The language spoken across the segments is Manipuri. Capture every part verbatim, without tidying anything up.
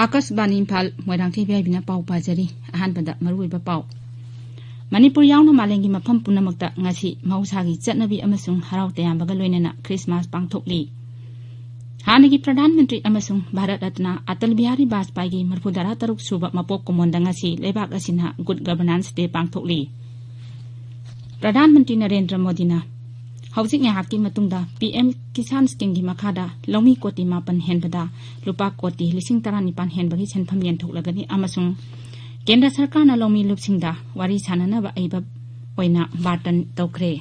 ꯑꯥꯀꯥꯁꯕꯥꯅꯤ ꯏꯝꯐꯥꯜ, ꯃꯣꯏꯔꯥꯡꯊꯦꯝ ꯚꯤ ꯑꯥꯏ ꯕꯤꯅ ꯄꯥꯎ ꯄꯥꯖꯔꯤ꯫ ꯑꯍꯥꯟꯕꯗ ꯃꯔꯨꯑꯣꯏꯕ ꯄꯥꯎ꯫ ꯃꯅꯤꯄꯨꯔ ꯌꯥꯎꯅ ꯃꯥꯂꯦꯝꯒꯤ ꯃꯐꯝ ꯄꯨꯝꯅꯃꯛꯇ ꯉꯁꯤ ꯃꯍꯧꯁꯥꯒꯤ ꯆꯠꯅꯕꯤ ꯑꯃꯁꯨꯡ ꯍꯔꯥꯎ ꯇꯌꯥꯝꯕꯒ ꯂꯣꯏꯅꯅ ꯈ꯭ꯔꯤꯁꯃꯥꯁ ꯄꯥꯡꯊꯣꯛꯂꯤ꯫ ꯍꯥꯟꯅꯒꯤ ꯄ꯭ꯔꯙꯥꯟ ꯃꯟꯇ꯭ꯔꯤ ꯑꯃꯁꯨꯡ ꯚꯥꯔꯠ ꯔꯠꯅ ꯑꯇꯜ ꯕꯤꯍꯥꯔꯤ ꯕꯥꯖꯄꯥꯏꯒꯤ ꯃꯔꯐꯨꯇꯔꯥ ꯇꯔꯨꯛ ꯁꯨꯕ ꯃꯄꯣꯛ ꯀꯨꯝꯑꯣꯟꯗ ꯉꯁꯤ ꯂꯩꯕꯥꯛ ꯑꯁꯤꯅ Good Governance Day ꯄꯥꯡꯊꯣꯛꯂꯤ꯫ Pradhan Mantri Narendra ꯃꯣꯗꯤꯅ ꯍꯧꯖꯤꯛ ꯉꯥꯏꯍꯥꯛꯀꯤ ꯃꯇꯨꯡꯗ ꯄꯤ ꯑꯦꯝ ꯀꯤꯁꯥꯟ ꯁ꯭ꯀꯤꯝꯒꯤ ꯃꯈꯥꯗ ꯂꯧꯃꯤ ꯀꯣꯇꯤ ꯃꯥꯄꯟ ꯍꯦꯟꯕꯗ ꯂꯨꯄꯥ ꯀꯣꯇꯤ ꯂꯤꯁꯤꯡ ꯇꯔꯥꯅꯤꯄꯥꯟ ꯍꯦꯟꯕꯒꯤ ꯁꯦꯟꯐꯝ ꯌꯦꯟꯊꯣꯛꯂꯒꯅꯤ ꯑꯃꯁꯨꯡ ꯀꯦꯟꯗ꯭ꯔ ꯁꯔꯀꯥꯔꯅ ꯂꯧꯃꯤ ꯂꯨꯞꯁꯤꯡꯗ ꯋꯥꯔꯤ ꯁꯥꯅꯅꯕ ꯑꯏꯕ ꯑꯣꯏꯅ ꯕꯥꯔꯇꯟ ꯇꯧꯈ꯭ꯔꯦ꯫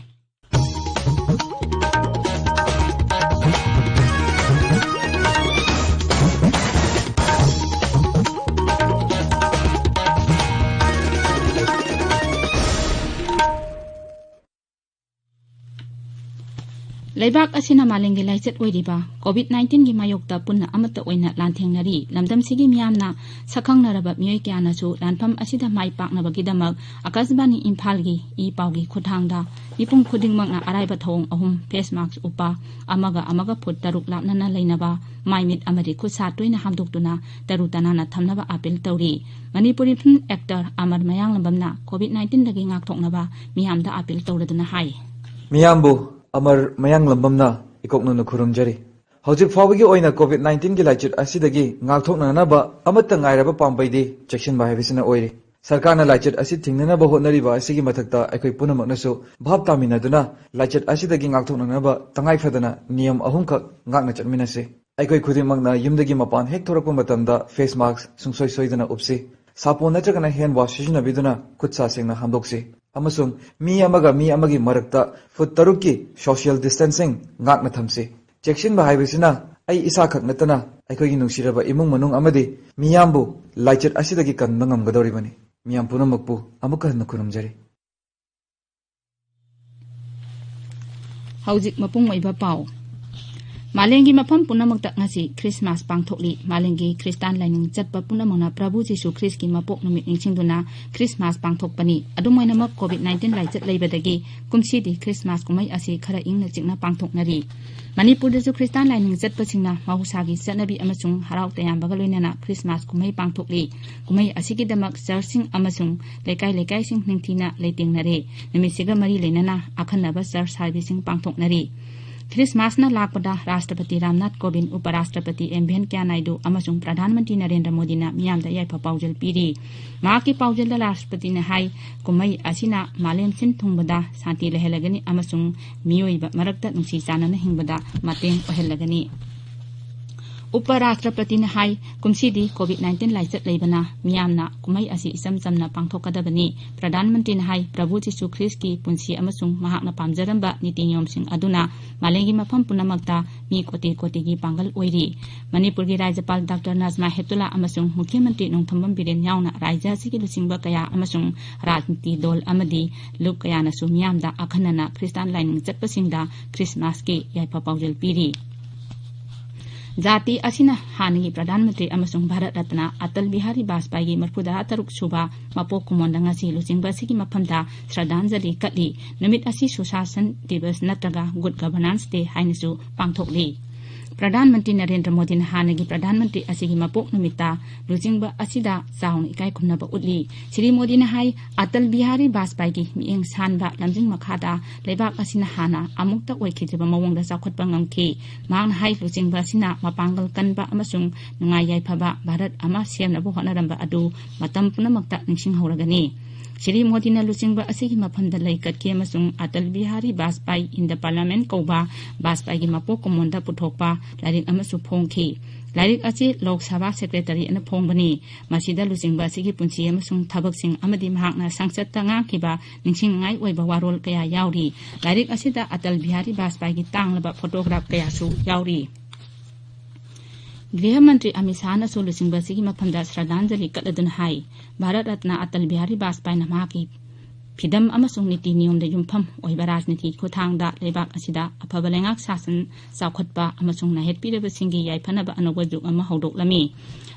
ꯂꯩꯕꯥꯛ ꯑꯁꯤꯅ ꯃꯥꯂꯦꯝꯒꯤ ꯂꯥꯏꯆꯠ ꯑꯣꯏꯔꯤꯕ COVID nineteen ꯒꯤ ꯃꯥꯌꯣꯛꯇ ꯄꯨꯟꯅ ꯑꯃꯠꯇ ꯑꯣꯏꯅ ꯂꯥꯟꯊꯦꯡꯅꯔꯤ꯫ ꯂꯝꯗꯝꯁꯤꯒꯤ ꯃꯤꯌꯥꯝꯅ ꯁꯛꯈꯪꯅꯔꯕ ꯃꯤꯑꯣꯏ ꯀꯌꯥꯅꯁꯨ ꯂꯥꯟꯐꯝ ꯑꯁꯤꯗ ꯃꯥꯏ ꯄꯥꯛꯅꯕꯒꯤꯗꯃꯛ ꯑꯥꯀꯥꯁꯕꯥꯅꯤ ꯏꯝꯐꯥꯜꯒꯤ ꯏ ꯄꯥꯎꯒꯤ ꯈꯨꯠꯊꯥꯡꯗ ꯃꯤꯄꯨꯝ ꯈꯨꯗꯤꯡꯃꯛꯅ ꯑꯔꯥꯏꯕ ꯊꯧꯑꯣꯡ ꯑꯍꯨꯝ, ꯐꯦꯁ ꯃꯥꯛꯁ ꯎꯞꯄ, ꯑꯃꯒ ꯑꯃꯒ ꯐꯨꯠ ꯇꯔꯨꯛ ꯂꯥꯞꯅꯅ ꯂꯩꯅꯕ, ꯃꯥꯏ ꯃꯤꯠ ꯑꯃꯗꯤ ꯈꯨꯠ ꯁꯥ ꯇꯣꯏꯅ ꯍꯥꯝꯗꯣꯛꯇꯨꯅ ꯇꯔꯨ ꯇꯅꯥꯟꯅ ꯊꯝꯅꯕ ꯑꯥꯄꯤꯜ ꯇꯧꯔꯤ꯫ ꯃꯅꯤꯄꯨꯔꯤ ꯐꯤꯜꯝ ꯑꯦꯛꯇꯔ ꯑꯃꯔ ꯃꯌꯥꯡꯂꯝꯕꯝꯅ COVID nineteen ꯗꯒꯤ ꯉꯥꯛꯊꯣꯛꯅꯕ ꯃꯤꯌꯥꯝꯗ ꯑꯥꯄꯤꯜ ꯇꯧꯔꯗꯨꯅ ꯍꯥꯏ꯫ ꯃꯤꯌꯥꯝꯕꯨ ꯑꯃꯔ ꯃꯌꯥꯡꯂꯝꯕꯝꯅ ꯏꯀꯣꯛꯅꯅ ꯈꯨꯔꯨꯝꯖꯔꯤ꯫ ꯍꯧꯖꯤꯛ ꯐꯥꯎꯕꯒꯤ ꯑꯣꯏꯅ COVID nineteen ꯒꯤ ꯂꯥꯏꯆꯠ ꯑꯁꯤꯗꯒꯤ ꯉꯥꯛꯊꯣꯛꯅꯅꯕ ꯑꯃꯠꯇ ꯉꯥꯏꯔꯕ ꯄꯥꯝꯕꯩꯗꯤ ꯆꯦꯛꯁꯤꯟꯕ ꯍꯥꯏꯕꯁꯤꯅ ꯑꯣꯏꯔꯤ꯫ ꯁꯔꯀꯥꯔꯅ ꯂꯥꯏꯆꯠ ꯑꯁꯤ ꯊꯤꯡꯅꯅꯕ ꯍꯣꯠꯅꯔꯤꯕ ꯑꯁꯤꯒꯤ ꯃꯊꯛꯇ ꯑꯩꯈꯣꯏ ꯄꯨꯝꯅꯃꯛꯅꯁꯨ ꯚꯥꯞ ꯇꯥꯃꯤꯟꯅꯗꯨꯅ ꯂꯥꯏꯆꯠ ꯑꯁꯤꯗꯒꯤ ꯉꯥꯛꯊꯣꯛꯅꯅꯕ ꯇꯉꯥꯏ ꯐꯗꯅ ꯅꯤꯌꯝ ꯑꯍꯨꯝꯈꯛ ꯉꯥꯛꯅ ꯆꯠꯃꯤꯟꯅꯁꯤ꯫ ꯑꯩꯈꯣꯏ ꯈꯨꯗꯤꯡꯃꯛꯅ ꯌꯨꯝꯗꯒꯤ ꯃꯄꯥꯟ ꯍꯦꯛ ꯊꯣꯔꯛꯄ ꯃꯇꯝꯗ ꯐꯦꯁ ꯃꯥꯛꯁ ꯁꯨꯡꯁꯣꯏ ꯁꯣꯏꯗꯅ ꯎꯞꯁꯤ꯫ ꯁꯥꯄꯣꯟ ꯅꯠꯇ꯭ꯔꯒꯅ ꯍꯦꯟ ꯋꯥꯁ ꯁꯤꯖꯤꯟꯅꯕꯤꯗꯨꯅ ꯈꯨꯠ ꯁꯥ ꯁꯦꯡꯅ ꯍꯥꯝꯗꯣꯛꯁꯤ꯫ ꯑꯃꯁꯨꯡ ꯃꯤ ꯑꯃꯒ ꯃꯤ ꯑꯃꯒꯤ ꯃꯔꯛꯇ ꯐꯨꯠ ꯇꯔꯨꯛꯀꯤ ꯁꯣꯁꯤꯌꯦꯜ ꯗꯤꯁꯇꯦꯟꯁꯤꯡ ꯉꯥꯛꯅ ꯊꯝꯁꯤ꯫ ꯆꯦꯛꯁꯤꯟꯕ ꯍꯥꯏꯕꯁꯤꯅ ꯑꯩ ꯏꯁꯥꯈꯛ ꯅꯠꯇꯅ ꯑꯩꯈꯣꯏꯒꯤ ꯅꯨꯡꯁꯤꯔꯕ ꯏꯃꯨꯡ ꯃꯅꯨꯡ ꯑꯃꯗꯤ ꯃꯤꯌꯥꯝꯕꯨ ꯂꯥꯏꯆꯠ ꯑꯁꯤꯗꯒꯤ ꯀꯟꯕ ꯉꯝꯒꯗꯧꯔꯤꯕꯅꯤ꯫ ꯃꯤꯌꯥꯝ ꯄꯨꯝꯅꯃꯛꯄꯨ ꯑꯃꯨꯛꯀ ꯍꯟꯅ ꯈꯨꯔꯨꯝꯖꯔꯤ꯫ ꯍꯧꯖꯤꯛ ꯃꯄꯨꯡ ꯑꯣꯏꯕ ꯄꯥꯎ꯫ ꯃꯥꯂꯦꯝꯒꯤ ꯃꯐꯝ ꯄꯨꯝꯅꯃꯛꯇ ꯉꯁꯤ ꯈ꯭ꯔꯤꯁꯃꯥꯁ ꯄꯥꯡꯊꯣꯛꯂꯤ꯫ ꯃꯥꯂꯦꯝꯒꯤ ꯈ꯭ꯔꯤꯁꯇꯥꯟ ꯂꯥꯏꯅꯤꯡ ꯆꯠꯄ ꯄꯨꯝꯅꯃꯛꯅ ꯄ꯭ꯔꯚꯨ ꯖꯤꯁꯨ ꯈ꯭ꯔꯤꯁꯀꯤ ꯃꯄꯣꯛ ꯅꯨꯃꯤꯠ ꯅꯤꯡꯁꯤꯡꯗꯨꯅ ꯈ꯭ꯔꯤꯁꯃꯥꯁ ꯄꯥꯡꯊꯣꯛꯄꯅꯤ꯫ ꯑꯗꯨꯝ ꯑꯣꯏꯅꯃꯛ, ꯀꯣꯚꯤꯗ ꯅꯥꯏꯟꯇꯤꯟ ꯂꯥꯏꯆꯠ ꯂꯩꯕꯗꯒꯤ ꯀꯨꯝꯁꯤꯗꯤ ꯈ꯭ꯔꯤꯁꯃꯥꯁ ꯀꯨꯝꯍꯩ ꯑꯁꯤ ꯈꯔ ꯏꯪꯅ ꯆꯤꯛꯅ ꯄꯥꯡꯊꯣꯛꯅꯔꯤ꯫ ꯃꯅꯤꯄꯨꯔꯗꯁꯨ ꯈ꯭ꯔꯤꯁꯇꯥꯟ ꯂꯥꯏꯅꯤꯡ ꯆꯠꯄꯁꯤꯡꯅ ꯃꯍꯧꯁꯥꯒꯤ ꯆꯠꯅꯕꯤ ꯑꯃꯁꯨꯡ ꯍꯔꯥꯎ ꯇꯌꯥꯝꯕꯒ ꯂꯣꯏꯅꯅ ꯈ꯭ꯔꯤꯁꯃꯥꯁ ꯀꯨꯝꯍꯩ ꯄꯥꯡꯊꯣꯛꯂꯤ꯫ ꯀꯨꯝꯍꯩ ꯑꯁꯤꯒꯤꯗꯃꯛ ꯆꯔꯆꯁꯤꯡ ꯑꯃꯁꯨꯡ ꯂꯩꯀꯥꯏ ꯂꯩꯀꯥꯏꯁꯤꯡ ꯅꯤꯡꯊꯤꯅ ꯂꯩꯇꯦꯡꯅꯔꯦ꯫ ꯅꯨꯃꯤꯠꯁꯤꯒ ꯃꯔꯤ ꯂꯩꯅꯅ ꯑꯈꯟꯅꯕ ꯆꯔꯆ ꯁꯥꯔꯚꯤꯁꯁꯤꯡ ꯄꯥꯡꯊꯣꯛꯅꯔꯤ꯫ ꯈ꯭ꯔꯤꯁꯃꯥꯁꯅ ꯂꯥꯛꯄꯗ ꯔꯥꯁꯇ꯭ꯔꯄꯇꯤ ꯔꯥꯝꯅꯥꯊ ꯀꯣꯕꯤꯟꯗ, ꯎꯄ ꯔꯥꯁꯇ꯭ꯔꯄꯇꯤ ꯑꯦꯝ ꯚꯦꯟꯀꯌꯥ ꯅꯥꯏꯗꯨ ꯑꯃꯁꯨꯡ ꯄ꯭ꯔꯙꯥꯟ ꯃꯟꯇ꯭ꯔꯤ ꯅꯔꯦꯟꯗ꯭ꯔ ꯃꯣꯗꯤꯅ ꯃꯤꯌꯥꯝꯗ ꯌꯥꯏꯐ ꯄꯥꯎꯖꯦꯜ ꯄꯤꯔꯤ꯫ ꯃꯍꯥꯛꯀꯤ ꯄꯥꯎꯖꯦꯜꯗ ꯔꯥꯁꯇ꯭ꯔꯄꯇꯤꯅ ꯍꯥꯏ, ꯀꯨꯝꯍꯩ ꯑꯁꯤꯅ ꯃꯥꯂꯦꯝ ꯁꯤꯟ ꯊꯨꯡꯕꯗ ꯁꯥꯟꯇꯤ ꯂꯩꯍꯜꯂꯒꯅꯤ ꯑꯃꯁꯨꯡ ꯃꯤꯑꯣꯏꯕ ꯃꯔꯛꯇ ꯅꯨꯡꯁꯤ ꯆꯥꯟꯅꯅ ꯍꯤꯡꯕꯗ ꯃꯇꯦꯡ ꯑꯣꯏꯍꯜꯂꯒꯅꯤ꯫ ꯎꯄ ꯔꯥꯁꯇ꯭ꯔꯄꯇꯤꯅ ꯍꯥꯏ, ꯀꯨꯝꯁꯤꯗꯤ ꯀꯣꯚꯤꯗ ꯅꯥꯏꯟꯇꯤꯟ ꯂꯥꯏꯆꯠ ꯂꯩꯕꯅ ꯃꯤꯌꯥꯝꯅ ꯀꯨꯝꯍꯩ ꯑꯁꯤ ꯏꯆꯝ ꯆꯝꯅ ꯄꯥꯡꯊꯣꯛꯀꯗꯕꯅꯤ꯫ ꯄ꯭ꯔꯙꯥꯟ ꯃꯟꯇ꯭ꯔꯤꯅ ꯍꯥꯏ, ꯄ꯭ꯔꯚꯨ ꯖꯤꯁꯨ ꯈ꯭ꯔꯤꯁꯀꯤ ꯄꯨꯟꯁꯤ ꯑꯃꯁꯨꯡ ꯃꯍꯥꯛꯅ ꯄꯥꯝꯖꯔꯝꯕ ꯅꯤꯇꯤ ꯅꯤꯌꯣꯝꯁꯤꯡ ꯑꯗꯨꯅ ꯃꯥꯂꯦꯝꯒꯤ ꯃꯐꯝ ꯄꯨꯝꯅꯃꯛꯇ ꯃꯤ ꯀꯣꯇꯤ ꯀꯣꯇꯤꯒꯤ ꯄꯥꯡꯒꯜ ꯑꯣꯏꯔꯤ꯫ ꯃꯅꯤꯄꯨꯔꯒꯤ ꯔꯥꯖ꯭ꯌꯄꯥꯜ ꯗꯥꯛꯇꯔ ꯅꯖꯃꯥ ꯍꯦꯞꯇꯨꯂꯥ ꯑꯃꯁꯨꯡ ꯃꯨꯈ꯭ꯌ ꯃꯟꯇ꯭ꯔꯤ ꯅꯣꯡꯊꯣꯝꯕꯝ ꯕꯤꯔꯦꯟ ꯌꯥꯎꯅ ꯔꯥꯖ꯭ꯌ ꯑꯁꯤꯒꯤ ꯂꯨꯆꯤꯡꯕ ꯀꯌꯥ ꯑꯃꯁꯨꯡ ꯔꯥꯖꯅꯤꯇꯤ ꯗꯣꯜ ꯑꯃꯗꯤ ꯂꯨꯞ ꯀꯌꯥꯅꯁꯨ ꯃꯤꯌꯥꯝꯗ ꯑꯈꯟꯅꯅ ꯈ꯭ꯔꯤꯁꯇꯥꯟ ꯂꯥꯏꯅꯤꯡ ꯆꯠꯄꯁꯤꯡꯗ ꯈ꯭ꯔꯤꯁꯃꯥꯁꯀꯤ ꯌꯥꯏꯐ ꯄꯥꯎꯖꯦꯜ ꯄꯤꯔꯤ꯫ ꯖꯥꯇꯤ ꯑꯁꯤꯅ ꯍꯥꯟꯅꯒꯤ ꯄ꯭ꯔꯙꯥꯟ ꯃꯟꯇ꯭ꯔꯤ ꯑꯃꯁꯨꯡ ꯚꯥꯔꯠ ꯔꯠꯅ ꯑꯇꯜ ꯕꯤꯍꯥꯔꯤ ꯕꯥꯖꯄꯥꯏꯒꯤ ꯃꯔꯤꯐꯨꯇꯔꯨꯛ ꯁꯨꯕ ꯃꯄꯣꯛ ꯀꯨꯝꯑꯣꯟꯗ ꯉꯁꯤ ꯂꯨꯆꯤꯡꯕ ꯑꯁꯤꯒꯤ ꯃꯐꯝꯗ ꯁ꯭ꯔꯗꯥꯟꯖꯂꯤ ꯀꯠꯂꯤ꯫ ꯅꯨꯃꯤꯠ ꯑꯁꯤ ꯁꯨꯁꯥꯁꯟ ꯗꯤꯕꯁ ꯅꯠꯇ꯭ꯔꯒ ꯒꯨꯗ ꯒꯚꯔꯅꯥꯟꯁ ꯗꯦ ꯍꯥꯏꯅꯁꯨ ꯄꯥꯡꯊꯣꯛꯂꯤ꯫ ꯄ꯭ꯔꯙꯥꯟ ꯃꯟꯇ꯭ꯔꯤ ꯅꯔꯦꯟꯗ꯭ꯔ ꯃꯣꯗꯤꯅ ꯍꯥꯟꯅꯒꯤ ꯄ꯭ꯔꯙꯥꯟ ꯃꯟꯇ꯭ꯔꯤ ꯑꯁꯤꯒꯤ ꯃꯄꯣꯛ ꯅꯨꯃꯤꯠꯇ ꯂꯨꯆꯤꯡꯕ ꯑꯁꯤꯗ ꯆꯥꯎꯅ ꯏꯀꯥꯏ ꯈꯨꯝꯅꯕ ꯎꯠꯂꯤ꯫ ꯁ꯭ꯔꯤ ꯃꯣꯗꯤꯅ ꯍꯥꯏ, ꯑꯇꯜ ꯕꯤꯍꯥꯔꯤ ꯕꯥꯖꯄꯥꯏꯒꯤ ꯃꯤꯠꯌꯦꯡ ꯁꯥꯟꯕ ꯂꯝꯖꯤꯡ ꯃꯈꯥꯗ ꯂꯩꯕꯥꯛ ꯑꯁꯤꯅ ꯍꯥꯟꯅ ꯑꯃꯨꯛꯇ ꯑꯣꯏꯈꯤꯗ꯭ꯔꯤꯕ ꯃꯑꯣꯡꯗ ꯆꯥꯎꯈꯠꯄ ꯉꯝꯈꯤ꯫ ꯃꯍꯥꯛꯅ ꯍꯥꯏ, ꯂꯨꯆꯤꯡꯕ ꯑꯁꯤꯅ ꯃꯄꯥꯡꯒꯜ ꯀꯟꯕ ꯑꯃꯁꯨꯡ ꯅꯨꯡꯉꯥꯏ ꯌꯥꯏꯐꯕ ꯚꯥꯔꯠ ꯑꯃ ꯁꯦꯝꯅꯕ ꯍꯣꯠꯅꯔꯝꯕ ꯑꯗꯨ ꯃꯇꯝ ꯄꯨꯝꯅꯃꯛꯇ ꯅꯤꯡꯁꯤꯡꯍꯧꯔꯒꯅꯤ꯫ ꯁ꯭ꯔꯤ ꯃꯣꯗꯤꯅ ꯂꯨꯆꯤꯡꯕ ꯑꯁꯤꯒꯤ ꯃꯐꯝꯗ ꯂꯩ ꯀꯠꯈꯤ ꯑꯃꯁꯨꯡ Atal Bihari ꯕꯥꯖꯄꯥꯏ in the Parliament ꯀꯧꯕ ꯕꯥꯖꯄꯥꯏꯒꯤ ꯃꯄꯣꯛ ꯀꯨꯝꯑꯣꯟꯗ ꯄꯨꯊꯣꯛꯄ ꯂꯥꯏꯔꯤꯛ ꯑꯃꯁꯨ ꯐꯣꯡꯈꯤ꯫ ꯂꯥꯏꯔꯤꯛ ꯑꯁꯤ ꯂꯣꯛ ꯁꯚꯥ ꯁꯦꯀ꯭ꯔꯦꯇꯔꯤꯅ ꯐꯣꯡꯕꯅꯤ꯫ ꯃꯁꯤꯗ ꯂꯨꯆꯤꯡꯕ ꯑꯁꯤꯒꯤ ꯄꯨꯟꯁꯤ ꯑꯃꯁꯨꯡ ꯊꯕꯛꯁꯤꯡ ꯑꯃꯗꯤ ꯃꯍꯥꯛꯅ ꯁꯪꯁꯠꯇ ꯉꯥꯡꯈꯤꯕ ꯅꯤꯡꯁꯤꯡꯅꯤꯡꯉꯥꯏ ꯑꯣꯏꯕ ꯋꯥꯔꯣꯜ ꯀꯌꯥ ꯌꯥꯎꯔꯤ꯫ ꯂꯥꯏꯔꯤꯛ ꯑꯁꯤꯗ ꯑꯇꯜ ꯕꯤꯍꯥꯔꯤ ꯕꯥꯖꯄꯥꯏꯒꯤ ꯇꯥꯡꯂꯕ ꯐꯣꯇꯣꯒ꯭ꯔꯥꯐ ꯀꯌꯥꯁꯨ ꯌꯥꯎꯔꯤ꯫ ꯒ꯭ꯔꯤꯍ ꯃꯟꯇ꯭ꯔꯤ ꯑꯃꯤꯠ ꯁꯥꯍꯅꯁꯨ ꯂꯨꯆꯤꯡꯕ ꯑꯁꯤꯒꯤ ꯃꯐꯝꯗ ꯁ꯭ꯔꯗꯥꯟꯖꯂꯤ ꯀꯠꯂꯗꯨꯅ ꯍꯥꯏ, ꯚꯥꯔꯠ ꯔꯠꯅ ꯑꯇꯜ ꯕꯤꯍꯥꯔꯤ ꯕꯥꯖꯄꯥꯏꯅ ꯃꯍꯥꯛꯀꯤ ꯐꯤꯗꯝ ꯑꯃꯁꯨꯡ ꯅꯤꯇꯤ ꯅꯤꯌꯣꯝꯗ ꯌꯨꯝꯐꯝ ꯑꯣꯏꯕ ꯔꯥꯖꯅꯤꯇꯤ ꯈꯨꯠꯊꯥꯡꯗ ꯂꯩꯕꯥꯛ ꯑꯁꯤꯗ ꯑꯐꯕ ꯂꯩꯉꯥꯛ ꯁꯥꯁꯟ, ꯆꯥꯎꯈꯠꯄ ꯑꯃꯁꯨꯡ ꯅꯥꯍꯦꯠꯄꯤꯔꯕꯁꯤꯡꯒꯤ ꯌꯥꯏꯐꯅꯕ ꯑꯅꯧꯕ ꯖꯨꯒ ꯑꯃ ꯍꯧꯗꯣꯛꯂꯝꯃꯤ꯫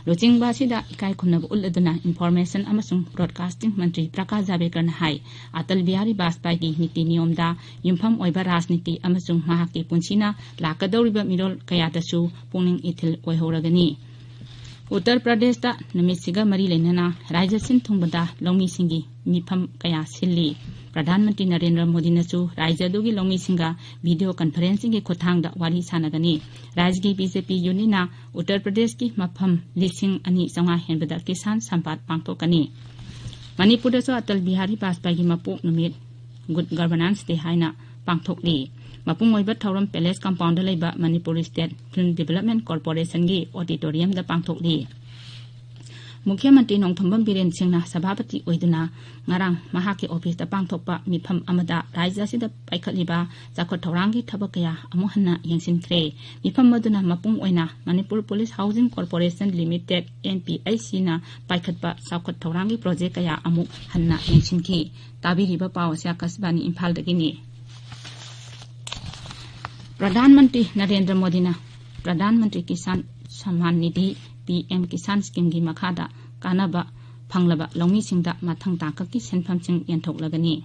ꯂꯨꯆꯤꯡꯕ ꯑꯁꯤꯗ ꯏꯀꯥꯏ ꯈꯨꯝꯅꯕ ꯎꯠꯂꯗꯨꯅ ꯏꯟꯐꯣꯔꯃꯦꯁꯟ ꯑꯃꯁꯨꯡ ꯕ꯭ꯔꯣꯗꯀꯥꯁꯇꯤꯡ ꯃꯟꯇ꯭ꯔꯤ ꯄ꯭ꯔꯀꯥꯁ ꯖꯥꯕꯦꯗꯀꯔꯅ ꯍꯥꯏ, ꯑꯇꯜ ꯕꯤꯍꯥꯔꯤ ꯕꯥꯖꯄꯥꯏꯒꯤ ꯅꯤꯇꯤ ꯅꯤꯌꯣꯝꯗ ꯌꯨꯝꯐꯝ ꯑꯣꯏꯕ ꯔꯥꯖꯅꯤꯇꯤ ꯑꯃꯁꯨꯡ ꯃꯍꯥꯛꯀꯤ ꯄꯨꯟꯁꯤꯅ ꯂꯥꯛꯀꯗꯧꯔꯤꯕ ꯃꯤꯔꯣꯜ ꯀꯌꯥꯗꯁꯨ ꯄꯨꯛꯅꯤꯡ ꯏꯊꯤꯜ ꯑꯣꯏꯍꯧꯔꯒꯅꯤ꯫ ꯎꯠꯇꯔ ꯄ꯭ꯔꯗꯦꯁꯇ ꯅꯨꯃꯤꯠꯁꯤꯒ ꯃꯔꯤ ꯂꯩꯅꯅ ꯔꯥꯖ꯭ꯌ ꯁꯤꯟ ꯊꯨꯡꯕꯗ ꯂꯧꯃꯤꯁꯤꯡꯒꯤ ꯃꯤꯐꯝ ꯀꯌꯥ ꯁꯤꯜꯂꯤ꯫ ꯄ꯭ꯔꯙꯥꯟ ꯃꯟꯇ꯭ꯔꯤ ꯅꯔꯦꯟꯗ꯭ꯔ ꯃꯣꯗꯤꯅꯁꯨ ꯔꯥꯖ꯭ꯌ ꯑꯗꯨꯒꯤ ꯂꯧꯃꯤꯁꯤꯡꯒ ꯚꯤꯗꯤꯑꯣ ꯀꯟꯐꯔꯦꯟꯁꯤꯡꯒꯤ ꯈꯨꯠꯊꯥꯡꯗ ꯋꯥꯔꯤ ꯁꯥꯟꯅꯒꯅꯤ꯫ ꯔꯥꯖ꯭ꯌꯒꯤ ꯕꯤ ꯖꯦ ꯄꯤ ꯌꯨꯅꯤꯠꯅ ꯎꯠꯇꯔ ꯄ꯭ꯔꯗꯦꯁꯀꯤ ꯃꯐꯝ ꯂꯤꯁꯤꯡ ꯑꯅꯤ ꯆꯥꯝꯃꯉꯥ ꯍꯦꯟꯕꯗ ꯀꯤꯁꯥꯟ ꯁꯝꯄꯥꯠ ꯄꯥꯡꯊꯣꯛꯀꯅꯤ꯫ ꯃꯅꯤꯄꯨꯔꯗꯁꯨ ꯑꯇꯜ ꯕꯤꯍꯥꯔꯤ ꯕꯥꯖꯄꯥꯏꯒꯤ ꯃꯄꯣꯛ ꯅꯨꯃꯤꯠ, ꯒꯨꯗ ꯒꯚꯔꯅꯥꯟꯁ ꯗꯦ ꯍꯥꯏꯅ ꯄꯥꯡꯊꯣꯛꯂꯤ꯫ ꯃꯄꯨꯡ ꯑꯣꯏꯕ ꯊꯧꯔꯝ ꯄꯦꯂꯦꯁ ꯀꯝꯄꯥꯎꯟꯗ ꯂꯩꯕ ꯃꯅꯤꯄꯨꯔ ꯁ꯭ꯇꯦꯠ ꯐꯤꯜꯝ ꯗꯤꯕꯦꯂꯞꯃꯦꯟ ꯀꯣꯔꯄꯣꯔꯦꯁꯟꯒꯤ ꯑꯣꯗꯤꯇꯣꯔꯤꯌꯝꯗ ꯄꯥꯡꯊꯣꯛꯂꯤ꯫ ꯃꯨꯈ꯭ꯌ ꯃꯟꯇ꯭ꯔꯤ ꯅꯣꯡꯊꯣꯝꯕꯝ ꯕꯤꯔꯦꯟ ꯁꯤꯡꯅ ꯁꯚꯥꯄꯇꯤ ꯑꯣꯏꯗꯨꯅ ꯉꯔꯥꯡ ꯃꯍꯥꯛꯀꯤ ꯑꯣꯐꯤꯁꯇ ꯄꯥꯡꯊꯣꯛꯄ ꯃꯤꯐꯝ ꯑꯃꯗ ꯔꯥꯖ꯭ꯌ ꯑꯁꯤꯗ ꯄꯥꯏꯈꯠꯂꯤꯕ ꯆꯥꯎꯈꯠ ꯊꯧꯔꯥꯡꯒꯤ ꯊꯕꯛ ꯀꯌꯥ ꯑꯃꯨꯛ ꯍꯟꯅ ꯌꯦꯡꯁꯤꯟꯈ꯭ꯔꯦ꯫ ꯃꯤꯐꯝ ꯑꯗꯨꯅ ꯃꯄꯨꯡ ꯑꯣꯏꯅ Manipur police housing corporation limited, N P H ꯁꯤꯅ ꯄꯥꯏꯈꯠꯄ ꯆꯥꯎꯈꯠ ꯊꯧꯔꯥꯡꯒꯤ ꯄ꯭ꯔꯣꯖꯦꯛ ꯀꯌꯥ ꯑꯃꯨꯛ ꯍꯟꯅ ꯌꯦꯡꯁꯤꯟꯈꯤ꯫ ꯇꯥꯕꯤꯔꯤꯕ ꯄꯥꯎ ꯑꯁꯤ ꯑꯥꯀꯥꯁꯕꯥꯅꯤ ꯏꯝꯐꯥꯜꯗꯒꯤꯅꯤ꯫ ꯄ꯭ꯔꯙꯥꯟ ꯃꯟꯇ꯭ꯔꯤ ꯅꯔꯦꯟꯗ꯭ꯔ ꯃꯣꯗꯤꯅ ꯄ꯭ꯔꯙꯥꯟ ꯃꯟꯇ꯭ꯔꯤ ꯀꯤꯁꯥꯟ ꯁꯝꯃꯥꯟ ꯅꯤꯙꯤ, ꯄꯤ ꯑꯦꯝ ꯀꯤꯁꯥꯟ ꯁ꯭ꯀꯤꯝꯒꯤ ꯃꯈꯥꯗ ꯀꯥꯟꯅꯕ ꯐꯪꯂꯕ ꯂꯧꯃꯤꯁꯤꯡꯗ ꯃꯊꯪ ꯇꯥꯡꯀꯛꯀꯤ ꯁꯦꯟꯐꯝꯁꯤꯡ ꯌꯦꯟꯊꯣꯛꯂꯒꯅꯤ꯫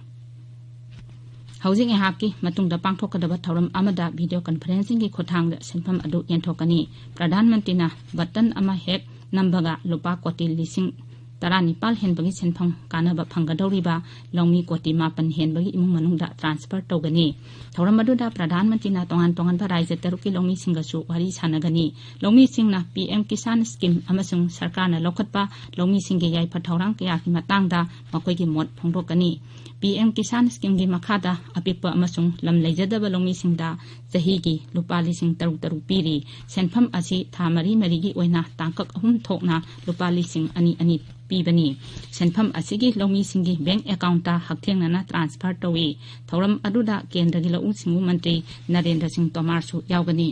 ꯍꯧꯖꯤꯛ ꯉꯥꯏꯍꯥꯛꯀꯤ ꯃꯇꯨꯡꯗ ꯄꯥꯡꯊꯣꯛꯀꯗꯕ ꯊꯧꯔꯝ ꯑꯃꯗ ꯚꯤꯗꯤꯑꯣ ꯀꯟꯐꯔꯦꯟꯁꯤꯡꯒꯤ ꯈꯨꯠꯊꯥꯡꯗ ꯁꯦꯟꯐꯝ ꯑꯗꯨ ꯌꯦꯟꯊꯣꯛꯀꯅꯤ꯫ ꯄ꯭ꯔꯙꯥꯟ ꯃꯟꯇ꯭ꯔꯤꯅ ꯕꯇꯟ ꯑꯃ ꯍꯦꯛ ꯅꯝꯕꯒ ꯂꯨꯄꯥ ꯀꯣꯇꯤ ꯂꯤꯁꯤꯡ ꯇꯔꯥꯅꯤꯄꯥꯜ ꯍꯦꯟꯕꯒꯤ ꯁꯦꯟꯐꯝ ꯀꯥꯟꯅꯕ ꯐꯪꯒꯗꯧꯔꯤꯕ ꯂꯧꯃꯤ ꯀꯣꯇꯤ ꯃꯥꯄꯟ ꯍꯦꯟꯕꯒꯤ ꯏꯃꯨꯡ ꯃꯅꯨꯡꯗ ꯇ꯭ꯔꯥꯟꯁꯐꯔ ꯇꯧꯒꯅꯤ꯫ ꯊꯧꯔꯝ ꯑꯗꯨꯗ ꯄ꯭ꯔꯙꯥꯟ ꯃꯟꯇ꯭ꯔꯤꯅ ꯇꯣꯉꯥꯟ ꯇꯣꯉꯥꯟꯕ ꯔꯥꯖ꯭ꯌ ꯇꯔꯨꯛꯀꯤ ꯂꯧꯃꯤꯁꯤꯡꯒꯁꯨ ꯋꯥꯔꯤ ꯁꯥꯟꯅꯒꯅꯤ꯫ ꯂꯧꯃꯤꯁꯤꯡꯅ ꯄꯤ ꯑꯦꯝ ꯀꯤꯁꯥꯟ ꯁ꯭ꯀꯤꯝ ꯑꯃꯁꯨꯡ ꯁꯔꯀꯥꯔꯅ ꯂꯧꯈꯠꯄ ꯂꯧꯃꯤꯁꯤꯡꯒꯤ ꯌꯥꯏꯐ ꯊꯧꯔꯥꯡ ꯀꯌꯥꯒꯤ ꯃꯇꯥꯡꯗ ꯃꯈꯣꯏꯒꯤ ꯃꯣꯠ ꯐꯣꯡꯗꯣꯛꯀꯅꯤ꯫ ꯄꯤ ꯑꯦꯝ ꯀꯤꯁꯥꯟ ꯁ꯭ꯀꯤꯝꯒꯤ ꯃꯈꯥꯗ ꯑꯄꯤꯛꯄ ꯑꯃꯁꯨꯡ ꯂꯝ ꯂꯩꯖꯗꯕ ꯂꯧꯃꯤꯁꯤꯡꯗ ꯆꯍꯤꯒꯤ ꯂꯨꯄꯥ ꯂꯤꯁꯤꯡ ꯇꯔꯨꯛ ꯇꯔꯨꯛ ꯄꯤꯔꯤ꯫ ꯁꯦꯟꯐꯝ ꯑꯁꯤ ꯊꯥ ꯃꯔꯤ ꯃꯔꯤꯒꯤ ꯑꯣꯏꯅ ꯇꯥꯡꯀꯛ ꯑꯍꯨꯝ ꯊꯣꯛꯅ ꯂꯨꯄꯥ ꯂꯤꯁꯤꯡ ꯑꯅꯤ ꯑꯅꯤ ꯄꯤꯕꯅꯤ꯫ ꯁꯦꯟꯐꯝ ꯑꯁꯤꯒꯤ ꯂꯧꯃꯤꯁꯤꯡꯒꯤ ꯕꯦꯡꯛ ꯑꯦꯀꯥꯎꯟꯠꯇ ꯍꯛꯊꯦꯡꯅꯅ ꯇ꯭ꯔꯥꯟꯁꯐꯔ ꯇꯧꯏ꯫ ꯊꯧꯔꯝ ꯑꯗꯨꯗ ꯀꯦꯟꯗ꯭ꯔꯒꯤ ꯂꯧꯎ ꯁꯤꯡꯎ ꯃꯟꯇ꯭ꯔꯤ ꯅꯔꯦꯟꯗ꯭ꯔ ꯁꯤꯡ ꯇꯣꯃꯥꯔꯁꯨ ꯌꯥꯎꯒꯅꯤ꯫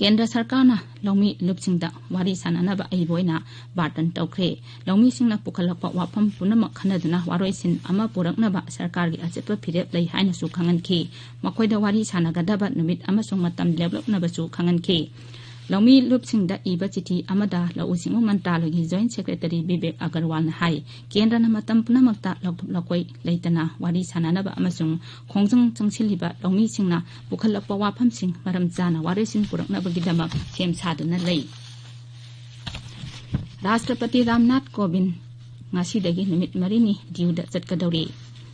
ꯀꯦꯟꯗ꯭ꯔ ꯁꯔꯀꯥꯔꯅ ꯂꯧꯃꯤ ꯂꯨꯞꯁꯤꯡꯗ ꯋꯥꯔꯤ ꯁꯥꯟꯅꯅꯕ ꯑꯏꯕ ꯑꯣꯏꯅ ꯕꯥꯔꯇꯟ ꯇꯧꯈ꯭ꯔꯦ꯫ ꯂꯧꯃꯤꯁꯤꯡꯅ ꯄꯨꯈꯠꯂꯛꯄ ꯋꯥꯐꯝ ꯄꯨꯝꯅꯃꯛ ꯈꯟꯅꯗꯨꯅ ꯋꯥꯔꯣꯏꯁꯤꯟ ꯑꯃ ꯄꯨꯔꯛꯅꯕ ꯁꯔꯀꯥꯔꯒꯤ ꯑꯆꯦꯠꯄ ꯐꯤꯔꯦꯞ ꯂꯩ ꯍꯥꯏꯅꯁꯨ ꯈꯪꯍꯟꯈꯤ꯫ ꯃꯈꯣꯏꯗ ꯋꯥꯔꯤ ꯁꯥꯟꯅꯒꯗꯕ ꯅꯨꯃꯤꯠ ꯑꯃꯁꯨꯡ ꯃꯇꯝ ꯂꯦꯞꯂꯛꯅꯕꯁꯨ ꯈꯪꯍꯟꯈꯤ꯫ ꯂꯧꯃꯤ ꯂꯨꯞꯁꯤꯡꯗ ꯏꯕ ꯆꯤꯊꯤ ꯑꯃꯗ ꯂꯧꯎ ꯁꯤꯡꯎ ꯃꯟꯇ꯭ꯔꯥꯂꯣꯏꯒꯤ Joint Secretary ꯕꯤꯕꯦꯛ ꯑꯒꯔꯋꯥꯜꯅ ꯍꯥꯏ, ꯀꯦꯟꯗ꯭ꯔꯅ ꯃꯇꯝ ꯄꯨꯝꯅꯃꯛꯇ ꯂꯧꯊꯣꯛ ꯂꯧꯈꯣꯏ ꯂꯩꯇꯅ ꯋꯥꯔꯤ ꯁꯥꯟꯅꯅꯕ ꯑꯃꯁꯨꯡ ꯈꯣꯡꯖꯪ ꯆꯪꯁꯤꯜꯂꯤꯕ ꯂꯧꯃꯤꯁꯤꯡꯅ ꯄꯨꯈꯠꯂꯛꯄ ꯋꯥꯐꯝꯁꯤꯡ ꯃꯔꯝ ꯆꯥꯅ ꯋꯥꯔꯣꯏꯁꯤꯟ ꯄꯨꯔꯛꯅꯕꯒꯤꯗꯃꯛ ꯁꯦꯝ ꯁꯥꯗꯨꯅ ꯂꯩ꯫ ꯔꯥꯁꯇ꯭ꯔꯄꯇꯤ ꯔꯥꯝꯅꯥꯊ ꯀꯣꯕꯤꯟ ꯉꯁꯤꯗꯒꯤ ꯅꯨꯃꯤꯠ ꯃꯔꯤꯅꯤ ꯗꯤꯌꯨꯗ ꯆꯠꯀꯗꯧꯔꯤ꯫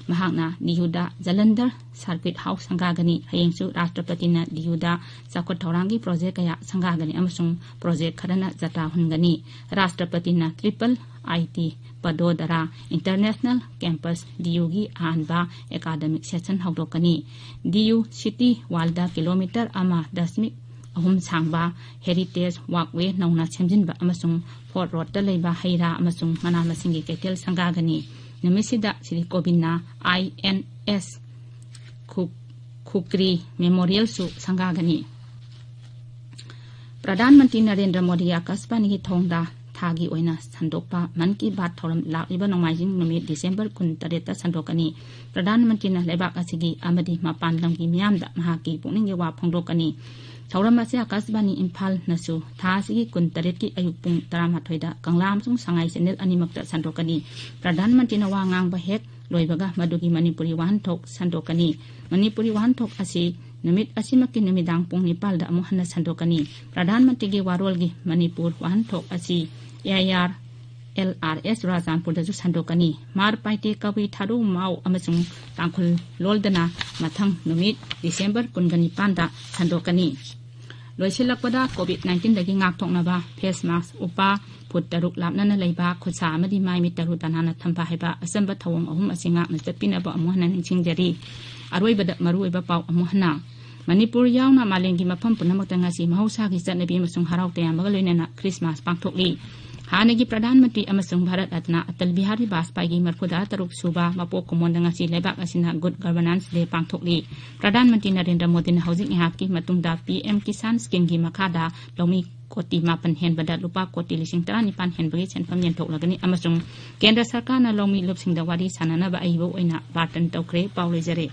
ꯃꯍꯥꯛꯅ ꯗꯤꯌꯨꯗ ꯖꯂꯟꯙꯔ ꯁꯥꯔꯀ꯭ꯌꯨꯠ ꯍꯥꯎꯁ ꯁꯪꯒꯥꯒꯅꯤ꯫ ꯍꯌꯦꯡꯁꯨ ꯔꯥꯁꯇ꯭ꯔꯄꯇꯤꯅ ꯗꯤꯌꯨꯗ ꯆꯥꯎꯈꯠ ꯊꯧꯔꯥꯡꯒꯤ ꯄ꯭ꯔꯣꯖꯦꯛ ꯀꯌꯥ ꯁꯪꯒꯥꯒꯅꯤ ꯑꯃꯁꯨꯡ ꯄ꯭ꯔꯣꯖꯦꯛ ꯈꯔꯅ ꯖꯇ꯭ꯔꯥ ꯍꯨꯟꯒꯅꯤ꯫ ꯔꯥꯁꯇ꯭ꯔꯄꯇꯤꯅ triple I T Vadodara international campus ꯗꯤꯌꯨꯒꯤ ꯑꯍꯥꯟꯕ ꯑꯦꯀꯥꯗꯃꯤꯛ ꯁꯦꯁꯟ ꯍꯧꯗꯣꯛꯀꯅꯤ꯫ ꯗꯤꯌꯨ ꯁꯤꯇꯤ ꯋꯥꯜꯗ ꯀꯤꯂꯣꯃꯤꯇꯔ ꯑꯃ ꯗꯁꯃꯤꯛ ꯑꯍꯨꯝ ꯁꯥꯡꯕ ꯍꯦꯔꯤꯇꯦꯖ ꯋꯥꯛꯋꯦ ꯅꯧꯅ ꯁꯦꯝꯖꯤꯟꯕ ꯑꯃꯁꯨꯡ ꯐꯣꯔꯠ ꯔꯣꯗꯇ ꯂꯩꯕ ꯍꯩ ꯔꯥ ꯑꯃꯁꯨꯡ ꯃꯅꯥ ꯃꯁꯤꯡꯒꯤ ꯀꯩꯊꯦꯜ ꯁꯪꯒꯥꯒꯅꯤ꯫ ꯅꯨꯃꯤꯠꯁꯤꯗ ꯁ꯭ꯔꯤ ꯀꯣꯕꯤꯟꯅ ꯑꯥꯏ ꯑꯦꯟ ꯑꯦꯁ ꯈꯨ-, ꯈꯨꯀ꯭ꯔꯤ ꯃꯦꯃꯣꯔꯤꯌꯦꯜꯁꯨ ꯁꯪꯒꯥꯒꯅꯤ꯫ ꯄ꯭ꯔꯙꯥꯟ ꯃꯟꯇ꯭ꯔꯤ ꯅꯔꯦꯟꯗ꯭ꯔ ꯃꯣꯗꯤ ꯑꯥꯀꯥꯁꯕꯥꯅꯤꯒꯤ ꯊꯣꯡꯗ ꯊꯥꯒꯤ ꯑꯣꯏꯅ ꯁꯟꯗꯣꯛꯄ ꯃꯟ ꯀꯤ ꯕꯥꯠ ꯊꯧꯔꯝ ꯂꯥꯛꯂꯤꯕ ꯅꯣꯡꯃꯥꯏꯖꯤꯡ ꯅꯨꯃꯤꯠ ꯗꯤꯁꯦꯝꯕꯔ ꯀꯨꯟꯇꯔꯦꯠꯇ ꯁꯟꯗꯣꯛꯀꯅꯤ꯫ ꯄ꯭ꯔꯙꯥꯟ ꯃꯟꯇ꯭ꯔꯤꯅ ꯂꯩꯕꯥꯛ ꯑꯁꯤꯒꯤ ꯑꯃꯗꯤ ꯃꯄꯥꯟ ꯂꯝꯒꯤ ꯃꯤꯌꯥꯝꯗ ꯃꯍꯥꯛꯀꯤ ꯄꯨꯛꯅꯤꯡꯒꯤ ꯋꯥ ꯐꯣꯡꯗꯣꯛꯀꯅꯤ꯫ ꯊꯧꯔꯝ ꯑꯁꯤ ꯑꯥꯀꯥꯁꯕꯥꯅꯤ ꯏꯝꯐꯥꯜꯅꯁꯨ ꯊꯥ ꯑꯁꯤꯒꯤ ꯀꯨꯟꯇꯔꯦꯠꯀꯤ ꯑꯌꯨꯛ ꯄꯨꯡ ꯇꯔꯥꯃꯥꯊꯣꯏꯗ ꯀꯪꯂꯥ ꯑꯃꯁꯨꯡ ꯁꯉꯥꯏ ꯆꯦꯅꯦꯜ ꯑꯅꯤꯃꯛꯇ ꯁꯟꯗꯣꯛꯀꯅꯤ꯫ ꯄ꯭ꯔꯙꯥꯟ ꯃꯟꯇ꯭ꯔꯤꯅ ꯋꯥ ꯉꯥꯡꯕ ꯍꯦꯛ ꯂꯣꯏꯕꯒ ꯃꯗꯨꯒꯤ ꯃꯅꯤꯄꯨꯔꯤ ꯋꯥꯍꯟꯊꯣꯛ ꯁꯟꯗꯣꯛꯀꯅꯤ꯫ ꯃꯅꯤꯄꯨꯔꯤ ꯋꯥꯍꯟꯊꯣꯛ ꯑꯁꯤ ꯅꯨꯃꯤꯠ ꯑꯁꯤꯃꯛꯀꯤ ꯅꯨꯃꯤꯗꯥꯡ ꯄꯨꯡ ꯅꯤꯄꯥꯜꯗ ꯑꯃꯨꯛ ꯍꯟꯅ ꯁꯟꯗꯣꯛꯀꯅꯤ꯫ ꯄ꯭ꯔꯙꯥꯟ ꯃꯟꯇ꯭ꯔꯤꯒꯤ ꯋꯥꯔꯣꯜꯒꯤ ꯃꯅꯤꯄꯨꯔ ꯋꯥꯍꯟꯊꯣꯛ ꯑꯁꯤ A I R L R S ꯆꯨꯔꯥꯆꯥꯟꯄꯨꯔꯗꯁꯨ ꯁꯟꯗꯣꯛꯀꯅꯤ꯫ ꯃꯥꯔ ꯄꯥꯏꯇꯦ ꯀꯕꯨꯏ ꯊꯥꯔꯨ ꯃꯥꯎ ꯑꯃꯁꯨꯡ ꯇꯥꯡꯈꯨꯜ ꯂꯣꯜꯗꯅ ꯃꯊꯪ ꯅꯨꯃꯤꯠ ꯗꯤꯁꯦꯝꯕꯔ ꯀꯨꯟꯒ ꯅꯤꯄꯥꯟꯗ ꯁꯟꯗꯣꯛꯀꯅꯤ꯫ ꯂꯣꯏꯁꯤꯜꯂꯛꯄꯗ ꯀꯣꯚꯤꯗ ꯅꯥꯏꯟꯇꯤꯟꯗꯒꯤ ꯉꯥꯛꯊꯣꯛꯅꯕ ꯐꯦꯁ ꯃꯥꯁꯛ ꯎꯞꯄ, ꯐꯨꯠ ꯇꯔꯨꯛ ꯂꯥꯞꯅꯅ ꯂꯩꯕ, ꯈꯨꯠꯁꯥ ꯑꯃꯗꯤ ꯃꯥꯏ ꯃꯤꯠ ꯇꯔꯨ ꯇꯅꯥꯟꯅ ꯊꯝꯕ ꯍꯥꯏꯕ ꯑꯆꯝꯕ ꯊꯧꯑꯣꯡ ꯑꯍꯨꯝ ꯑꯁꯤ ꯉꯥꯛꯅ ꯆꯠꯄꯤꯅꯕ ꯑꯃꯨꯛ ꯍꯟꯅ ꯅꯤꯡꯁꯤꯡꯖꯔꯤ꯫ ꯑꯔꯣꯏꯕꯗ ꯃꯔꯨꯑꯣꯏꯕ ꯄꯥꯎ ꯑꯃꯨꯛ ꯍꯟꯅ꯫ ꯃꯅꯤꯄꯨꯔ ꯌꯥꯎꯅ ꯃꯥꯂꯦꯝꯒꯤ ꯃꯐꯝ ꯄꯨꯝꯅꯃꯛꯇ ꯉꯁꯤ ꯃꯍꯧꯁꯥꯒꯤ ꯆꯠꯅꯕꯤ ꯑꯃꯁꯨꯡ ꯍꯔꯥꯎ ꯇꯌꯥꯝꯕꯒ ꯂꯣꯏꯅꯅ ꯈ꯭ꯔꯤꯁꯃꯥꯁ ꯄꯥꯡꯊꯣꯛꯂꯤ꯫ ꯍꯥꯟꯅꯒꯤ ꯄ꯭ꯔꯙꯥꯟ ꯃꯟꯇ꯭ꯔꯤ ꯑꯃꯁꯨꯡ ꯚꯥꯔꯠ ꯔꯠꯅ ꯑꯇꯜ ꯕꯤꯍꯥꯔꯤ ꯕꯥꯖꯄꯥꯏꯒꯤ ꯃꯔꯤꯐꯨꯇꯔꯨꯛ ꯁꯨꯕ ꯃꯄꯣꯛ ꯀꯨꯝꯑꯣꯟꯗ ꯉꯁꯤ ꯂꯩꯕꯥꯛ ꯑꯁꯤꯅ Good Governance Day ꯄꯥꯡꯊꯣꯛꯂꯤ꯫ Pradhan Mantri Narendra ꯃꯣꯗꯤꯅ ꯍꯧꯖꯤꯛ ꯉꯥꯏꯍꯥꯛꯀꯤ ꯃꯇꯨꯡꯗ ꯄꯤ ꯑꯦꯝ ꯀꯤꯁꯥꯟ ꯁ꯭ꯀꯤꯝꯒꯤ ꯃꯈꯥꯗ ꯂꯧꯃꯤ ꯀꯣꯇꯤ ꯃꯥꯄꯟ ꯍꯦꯟꯕꯗ ꯂꯨꯄꯥ ꯀꯣꯇꯤ ꯂꯤꯁꯤꯡ ꯇꯔꯥꯅꯤꯄꯥꯟ ꯍꯦꯟꯕꯒꯤ ꯁꯦꯟꯐꯝ ꯌꯦꯟꯊꯣꯛꯂꯒꯅꯤ ꯑꯃꯁꯨꯡ ꯀꯦꯟꯗ꯭ꯔ ꯁꯔꯀꯥꯔꯅ ꯂꯧꯃꯤ ꯂꯨꯞꯁꯤꯡꯗ ꯋꯥꯔꯤ ꯁꯥꯅꯅꯕ ꯑꯏꯕ ꯑꯣꯏꯅ ꯕꯥꯔꯇꯟ ꯇꯧꯈ꯭ꯔꯦ꯫ ꯄꯥꯎ ꯂꯣꯏꯖꯔꯦ꯫